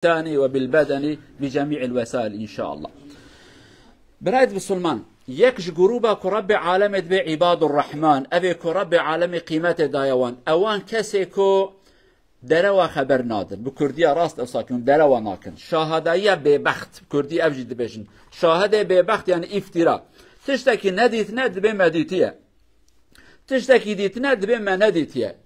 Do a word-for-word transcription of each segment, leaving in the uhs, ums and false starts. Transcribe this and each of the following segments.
lisani ve bil bedeni bi cemî'il vesail inşallah. Birayet Musulman, yek ji grûba ku Rebbê alemê dibê Îbadur Rehman, ev ê ku Rebbê alemê qîmetê daye wan, ewan kesê ku derewa xeber nadin. Bi kurdiya rast ew sakin derewa nakin. Şahadayiya bêbext, bi kurdî ev jî dibêjin. Şahedê bêbext yani îftîra. Tiştekî nedîtine dibê me dîtiye. Tiştekî dîtine dibê me nedîtiye.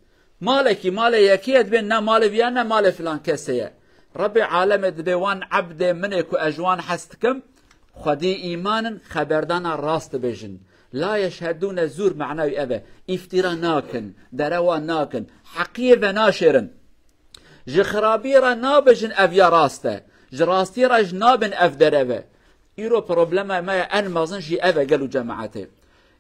Malekî malê yekî ye, dibê ne malê viya ne malê filan kesê ye. Rebbê alemê dibê wan ebdê min ê ku ez ji wan hes dikim, xwedî îman in, xeberdana rast dibêjin. La yeşhedûne zûr mena wî ev e. Îftîra nakin, derewa nakin, heqiyê venaşêrin. Ji xirabiyê re nabêjin ev ya rast e. Ji rastiyê re jî nabin ev derev e. Îro problema me ya en mezin jî ev e gel û cemaetê.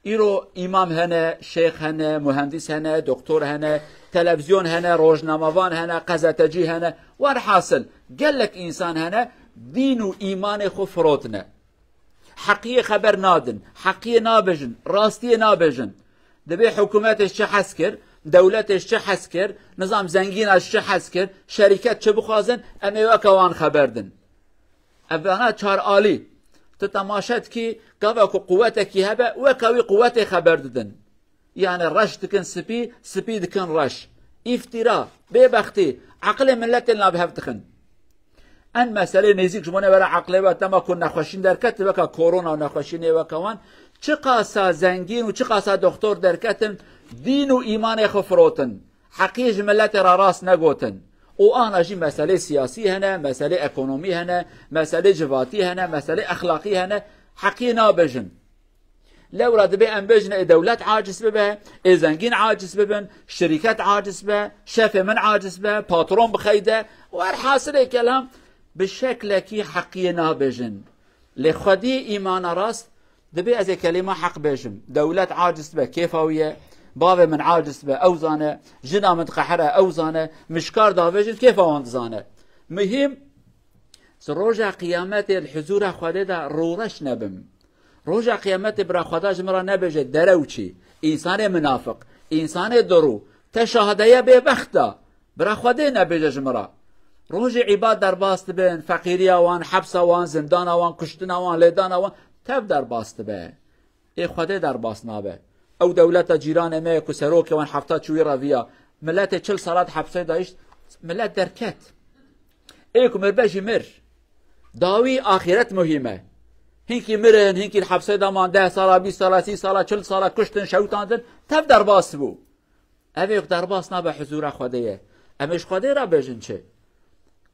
Îro îmam hene, şêx hene, muhendîs hene, doktor hene, televizyon hene, rojnamevan hene, qezetecî hene. Werhasil, gelek însan hene, dîn û îmanê xwe firotine. Heqiyê xeber nadin, heqiyê nabêjin, rastiyê nabêjin. Dibê hikûmetê çi hez kir, dewletê çi hez kir, nizam zengîna çi hez kir, şerîket çi bixwazin, em ê weke wan xeber din. Evana çar alî. Tu temaşe dikî, gava ku quwetekî hebe, weke wî quwetê xeber didin. Yani reş dikin spî, spî dikin reş. Îftîra, bêbextî, eqilê miletê li nav hev dixin. En meselê nêzîk ji bo nêvera eqlê ve dema ku nexweşîn derket, weka korona û nexweşînê weke wan, çiqasa zengîn û çiqasa doktor derketin, dîn û îmanê xwe firotin. Heqiyê ji miletê re rast negotin. Û ana jî meselê siyasî hene, meselê ekonomî hene, meselê civatî hene, meselê exlaqî hene, heqiyê nabêjin. Lewra dibê em bêjin ê dewlet aciz bibe, ê zengîn aciz bibin, şirîket aciz be, şefê min aciz be, patron bixeyde. Werhasilê kelam bi şeklekî heqiyê nabêjin. Lê xwedî îmana rast dibê ez ê kelîma heq bêjim. Dewlet aciz be, kêfa wî ye, bavê min aciz be, ew zane, jina min diqehire, ew zane, min ji kar davêjin, kêfa wan dizane. Muhîm, Ji roja qiyametê li huzûra Xwedê de rûreş nebim. Roja qiyametê bira Xweda ji min re nebêje derew çî, însanê minafiq, însanê dirû, te şahadeye bêbext da, bira Xwedê nebêje ji min re. Rojê îbad derbas dibin, feqîriya wan, hepsa wan, zindana wan, kuştina wan, lêdana wan, tev derbas dibe. Ê Xwedê derbas nabe. Ew dewleta cîranê me ye ku serokê wan hefta çûyî reviya. Miletê çil sala di hepsê de hişt, milet derket. Ê ku mir be jî mir. Dawî axîret muhîm e. Hinkî mirin, hinkî li hepsê de man deh sala, bîst sala, sî sala, çil sala kuştin, şewitandin, tev derbas bû. Ev ê derbas nabe huzûra Xwedê ye. Em ê ji Xwedê re bêjin çi?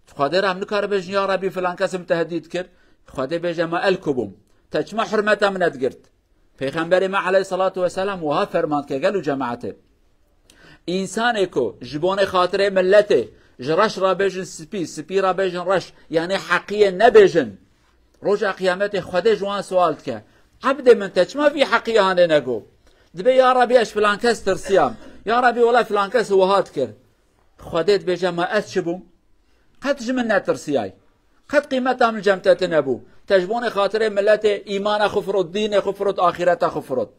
Ji Xwedê re em nikarin bêjin, ya Rebî filan kes min tehdît kir. Xwedê bêje me el ku bûm. Te çima hurmeta min nedigirt? Pêxemberê me aleyhisselatu vesselam wiha ferman dike gel û cemaetê. Însanê ku ji bonê xatirê miletê ji reş re bêjin spî, spî re bêjin reş, yanî heqiyê nebêjin. Roja qiyametê Xwedê ji wan sual dike. Ebdê min te çima vî heqiyê hanê nego? Dibê ya Rebî ez filan kes tirsiyam. Ya Rebî wela filan kes wiha dikir. Xwedê dibêje ma ez çi bûm? Qet ji min netirsiyay. Qet qîmeta min cem te tine bû. Te ji bonê xatirê miletê îmana xwe firot, dînê xwe firot, axîreta xwe firot.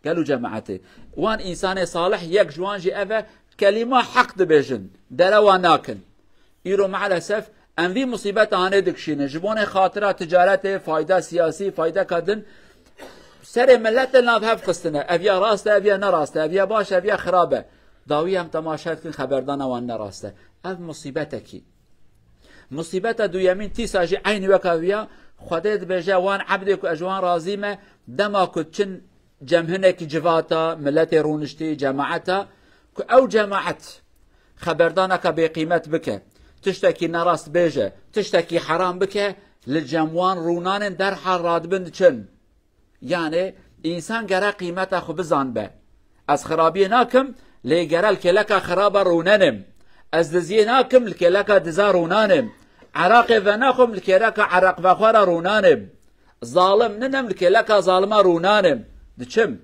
Gel û cemaetê. Wan însanê salih yek ji wan jî ev e, kelîma heq dibêjin, derewa nakin. Îro maalesef em vî musîbeta hanê dikişînin. Ji bonê xatira ticaretê, fayda siyasî, faydeka din serê miletê nav hev xistine. Ev ya rast e, ev ya ne rast e, ev ya baş e, ev ya xirab e. Dawî em temaşe dikin, xeberdana wan ne rast e. Ev musîbetekî. Musîbeta duyemîn tîsa jî eynî weka viya, Xwedê dibêje wan ebdê ku ez ji wan razî me, dema ku çin cem hinekî civata, miletê rûniştî, cemaeta, ku ew cemaet xeberdaneka bêqîmet bike, tiştekî nerast bêje, tiştekî heram bike, li cem wan rûnanên derhal radibin diçin. Yanê, însan gere qîmeta xwe bizanbe. Ez xirabiyê nakim, lê gere li kêleka xiraba rûnenim. Ez diziyê nakim, li kêleka diza rûnanim. Eraqê venaxwim, li kêleka ereqvexwe re rûnanim. Zalim ninim, li kêleka zalima rûnanim. Diçim.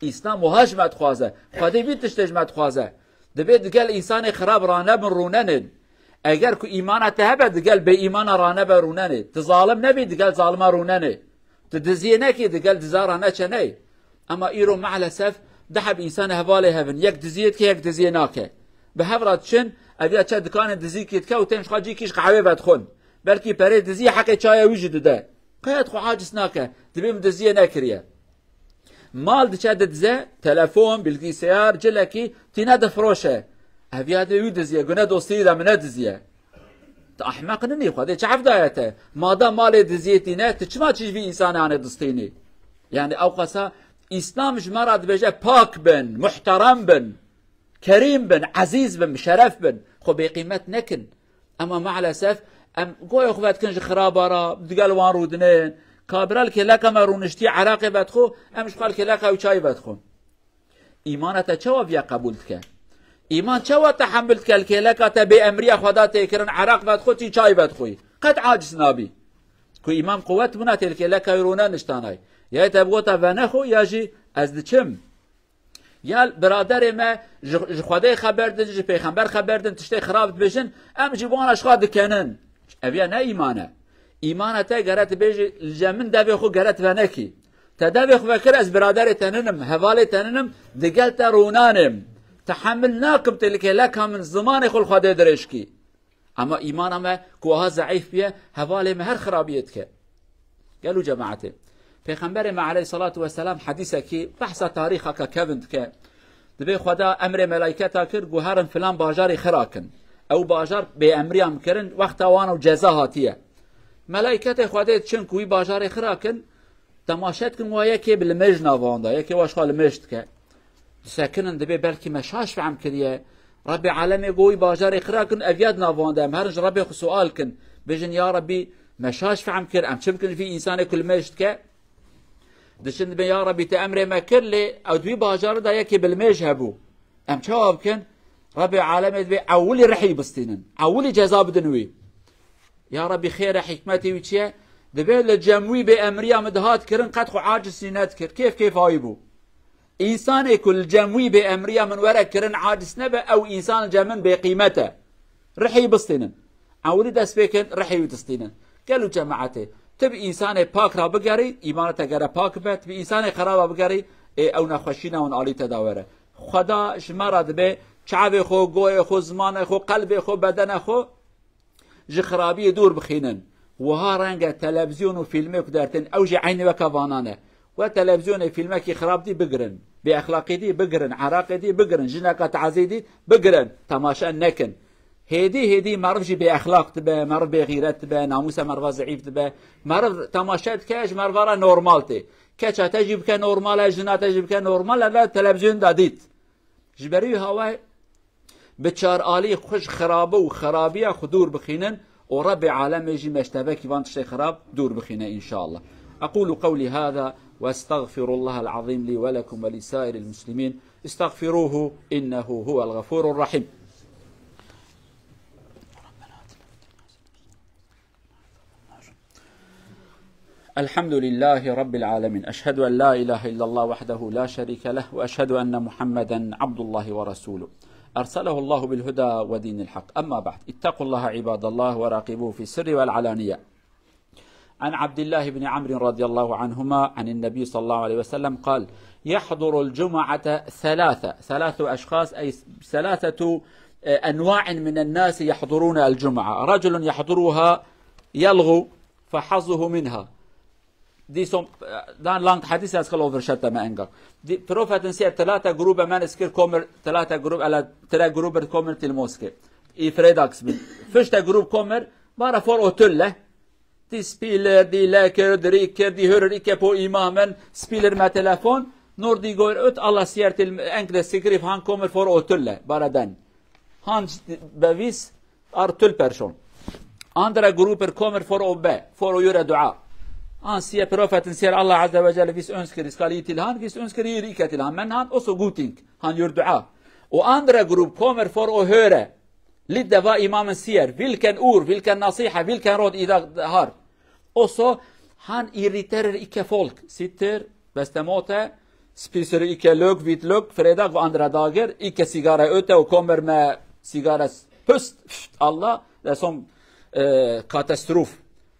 Îslam wiha ji me dixwaze. Xwedê vî tiştê ji me dixwaze. Dibê digel însanê xirab ranebin, rûnenin. Eger ku îmana te hebe, digel bêîmana ranebe, rûnenê. Tu zalim nebî, digel zalima rûnenê. Tu diziyê nekî, digel diza re neçeney. Ema îro maalesef du heb însanê hevalê hevin. Yek diziyê dike, yek diziyê nake. Bi hev re diçin, ev ya çe dikanê dizîkî dike û tên ji xwe cîkî ji qehwê vedixwin. Belkî perê diziyê heqê çaya wî jî dide. Qet xwe aciz nake, dibê min diziyê nekiriye. Mal diçe didize, telefon, bilgisayar, cilekî, tîne difiroşe. Ev ya dibê wî diziyê, gune dostî de min nediziye. Tu ehmeq ninî, Xwedê çi ev daye te? Mada malê diziyê tîne, tu çima çi ji vî însanê anê distînî? Yani ew qasa Îslam ji me re dibêje pak bin, muhterem bin, kerîm bin, ezîz bin, bi şeref bin. Xwe bêqîmet nekin. Ema maalesef em goyê xwe vedikin ji xiraba re, digel wan rûdinin. Kabira li kêleka me rûniştî, eraqê vedixwe, em ji xwe li kêleka wî çayî vedixwin. Îmana te çawa viya qebûl dike? Îman çawa tehemil dike li kêleka te bê emriya Xweda tê kirin, eraq vedixwe, tî çay vedixwî? Qet aciz nabî. Ku îman quwet bûna tê li kêleka wî rûne niştanay. Ya te bigota venexwe ya jî ez diçim. Ya biraderê me ji, ji Xwedê xeber din, ji pêxember xeber din, tiştê xirab dibêjin, em jî bi wana ji xwe dikenin. Ev ya ne îman e. Îmana te gere dibêjî, li cem min devê xwe gere venekî. Te devê xwe vekir, ez biraderê te ninim, hevalê te ninim, digel te rûnanim. Tehemil nakim te li kêleka min zimanê xwe li Xwedê dirêj kî. Ema îmana me ku wiha zeîf biye, hevalê me her xirabiyê dike. Gelo cemaetê. Pêxemberê me aleyhissalatu vesselam hedîsekî behsa tarîxaka kevin dike. Dibê Xweda emrê melayketa kir, got herin filan bajarê xira kin. Ew bajar bê emriya min kirin, wexta wan û ceza hatiye. Melayketê Xwedê diçin ku wî bajarê xira kin, temaşe dikin wa yekê bi limêj nava wan de, yekê wa ji xwe limêj dike. Disekinin, dibê belkî me şaş fehm kiriye. Rabbê alemê got wî bajarê xira kin, ev ya di nava wan de, em herin ji Rabbê xwe sual kin. Bêjin, ya Rabbî, me şaş fehm kir, em çi bikin ji vî însanê ku limêj dike? Diçin dibê, ya Rabbî, te emrê me kir, lê ew di wî bajarê de yekê bi limêj hebû. Em çawa bikin? Rabbê alemê dibê ewilî rihî bistînin. Ewilî ceza bidin wî. Ya Rabbî, xêr e, hikmetê wî çi ye? Dibê li cem wî bê emriya min dihat kirin, qet xwe acizî nedikir. Kêf kêfa wî bû. Însanê ku li cem wî bê emriya min were kirin, aciz nebe, ew însan li cem min bêqîmet e. Rihê wî bistînin. Ewilî dest pê kin, rihê wî distînin. Gelo cemaetê, tu bi însanê pak re bigerî, îmana te gere pak be, tu bi însanê xeraba bigerî, ê ew nexweşî ne hûn alî te de were. Xweda ji me re dibê, çavê xwe, goyê xwe, zimanê xwe, qelbê xwe, bedene xwe, ji xirabiyê dûr bixînin. Wiha reng e televîzyon û fîlmê ku dertên ew jî eynî weke vanan e. We televîzyonê fîlmekî xirab dî bigirin. Bêexlaqî dî bigirin, eraqê dî bigirin, jineka tazî dî bigirin. Temaşe nekin. Hêdî hêdî meriv jî bêexlaq dibe, meriv bêxîret dibe, namûsa meriva zeîf dibe. Meriv temaşe dike, ji meriva re normal tê. Keça te jî bike normal e, jina te jî bike normal e, le televîzyon de dît. Ji berî wî hawa bi çar alî xwe ji xirabe û xirabiya xwe dûr bixînin û Rebbê alemê jî me ji tevekî van tiştê xirab dûr bixîne înşallah. أقول قولي هذا وأستغفر الله العظيم لي ولكم ولسائر المسلمين. استغفروه إنه هو الغفور الرحيم. الحمد لله رب العالمين. أشهد أن لا إله إلا الله وحده لا شريك له، وأشهد أن محمدا عبد الله ورسوله. أرسله الله بالهدى ودين الحق. أما بعد، اتقوا الله عباد الله وراقبوه في السر والعلانية. عن عبد الله بن عمرو رضي الله عنهما عن النبي صلى الله عليه وسلم قال: يحضر الجمعة ثلاثة، ثلاثة أشخاص، أي ثلاثة، آه، أنواع من الناس يحضرون الجمعة. رجل يحضرها يلغو فحظه منها. Dîson, dan lang hedîs ez xilo virşete me enga. Di, profetin siyer telata grube men iskir komir, telata grub, ela tire grubir komir til moske. I fredags bin. Fişte grub komir, bara for otulle. Di spîlir, di lekir, di rîkir, di hürür ike po imamen, spîlir me telefon, nor di goir öt, Allah siyer til enkle sigrif han komir for otulle, bara den. Han bevîs, Ar tul perşon. Andere grupper kommer för att be, för att göra dua. An sie profeten ser Allah Azze ve Celle wiss önskeri skal i tilhan, wiss önskeri i rike tilhan. Men han oso guting, han gör dua. O andere grupp kommer för att höra. Lidde va imamen sier, vilken ur, vilken nasiha, vilken råd i dag har. Oso han irriterer ikke folk, sitter, bestemote, spiser ikke løk, hvitløk, fredag og andre dager, ikke sigara ute og kommer med sigara pust, pst, Allah, det er som eh, katastrof.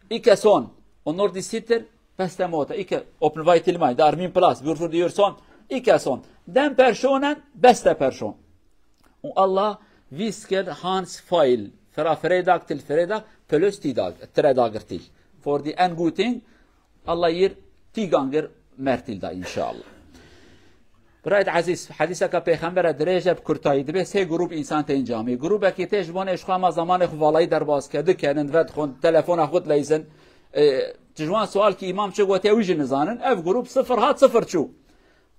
Ikke sånn. Og når de sitter, bestemote, ikke åpne vei til meg, det er min plass, hvorfor de gjør sånn? Ikke sånn. Den personen, beste person. Og Allah Wiss kir Hans Pfeil, Fra Fredag til Fredag, plus Tidag, Tredager til. For die Anguting, Allah ir Tiganger Mertil da inşallah. Birayt Aziz, hadiseka Peyxembere dirêje bi kurtayî dibe sê grûp insan tên camî. Grûbekî tê ji bonê ji xwe ma zamanê xwe valayî derbas ke, dikenin, vedixwin, telefona xwe dileyzin. E, ji wan sual ki îmam çi gotiye wî jî nizanin. Ev grûp sifir hat sifir çû.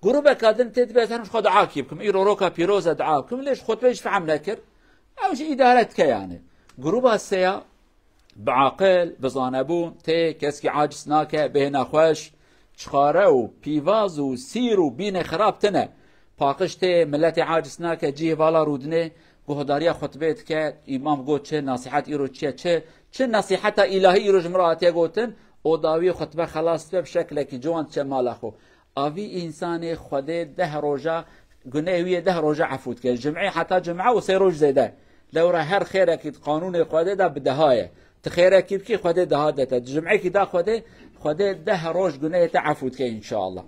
Grûbeka din tê dibe ez herim ji xwe dua kî bikim. Îro roka pîroz e dua bikim. Lê ji xutbê jî fehm nekir. Ew jî îdare dike yani. Grûba seya bi aqil, bi zanebûn, tê keskî aciz nake, bêhna xweş, çixare û pîvaz û sîr û bînê xirab tine. Paqij tê, miletê aciz nake, cihê vala rûdinê, guhdariya xutbê dike, îmam got çi, nasîhet îro çi ye, çi, çi nasîheta îlahî îro ji min re hatiye gotin, o dawî xutbe xelas dibe bi şeklekî ciwan diçe mala xwe. Avî însanê Xwedê deh roja, gunehê wî yê deh roja efû dike. Cim'ê heta cim'e û sê roj zêde. Lewra her xêrekî di qanûnê Xwedê de bi deha ye. Ti xêrekî bikî Xwedê deha dete. Di cim'ekî da Xwedê, Xwedê deh roj gunehê te efû dike înşallah.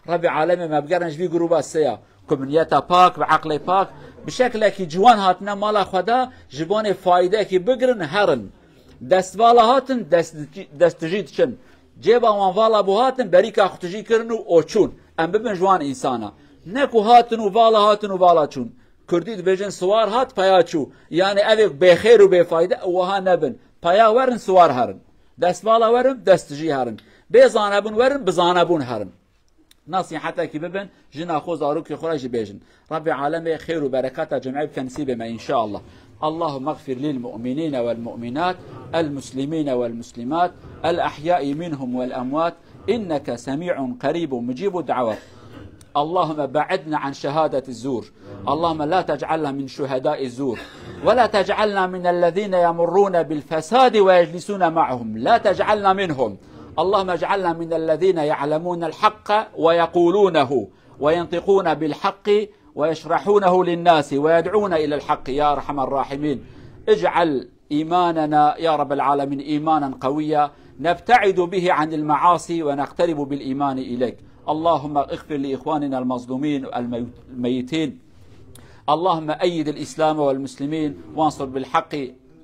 Rebî alemê me bigerin ji vî grûba sê ya. Ku bi niyeta pak, bi eqlê pak, bi şeklekî ciwan hatine mala Xweda, ji bonê faydekî bigirin herin. Destvala hatin, dest, destijî diçin. Cêba wan vala bû hatin, berîka xwe tijî kirin û o çûn. Em bibin ji wan însana. Ne ku hatin û vala hatin û vala çûn. Kurdî dibêjin siwar hat, peya çû. Yani ev ê bêxêr û bêfayde, wiha nebin. Peya werin, siwar herin. Destvala werin, destijî herin. Bê zanebûn werin, bi zanebûn herin. Nasîhetekî bibin, jina xwe, zarokê xwe re jî bêjin. Rabbê alemê xêr û berekata cem'ê bike nisîbê me înşallah. اللهم اغفر للمؤمنين والمؤمنات، المسلمين والمسلمات، الأحياء منهم والأموات، إنك سميع قريب مجيب الدعوات. اللهم بعدنا عن شهادة الزور. اللهم لا تجعلنا من شهداء الزور، ولا تجعلنا من الذين يمرون بالفساد ويجلسون معهم، لا تجعلنا منهم. اللهم اجعلنا من الذين يعلمون الحق ويقولونه وينطقون بالحق ويشرحونه للناس ويدعون إلى الحق يا أرحم الراحمين. اجعل إيماننا يا رب العالمين إيمانا قويا نبتعد به عن المعاصي ونقترب بالإيمان إليك. اللهم اغفر لإخواننا المظلومين الميتين. اللهم أيد الإسلام والمسلمين وانصر بالحق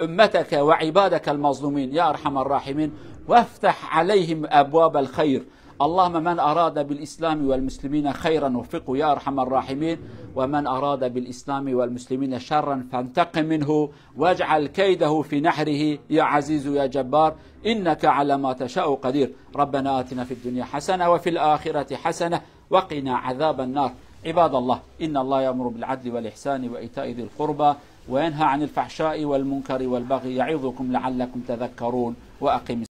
أمتك وعبادك المظلومين يا أرحم الراحمين، وافتح عليهم أبواب الخير. اللهم من أراد بالإسلام والمسلمين خيرا وفقه يا أرحم الراحمين، ومن أراد بالإسلام والمسلمين شرا فانتقم منه واجعل كيده في نحره يا عزيز يا جبار، إنك على ما تشاء قدير. ربنا آتنا في الدنيا حسنة وفي الآخرة حسنة وقنا عذاب النار. عباد الله، إن الله يأمر بالعدل والإحسان وإيتاء ذي القربى وينهى عن الفحشاء والمنكر والبغي يعظكم لعلكم تذكرون. وأقم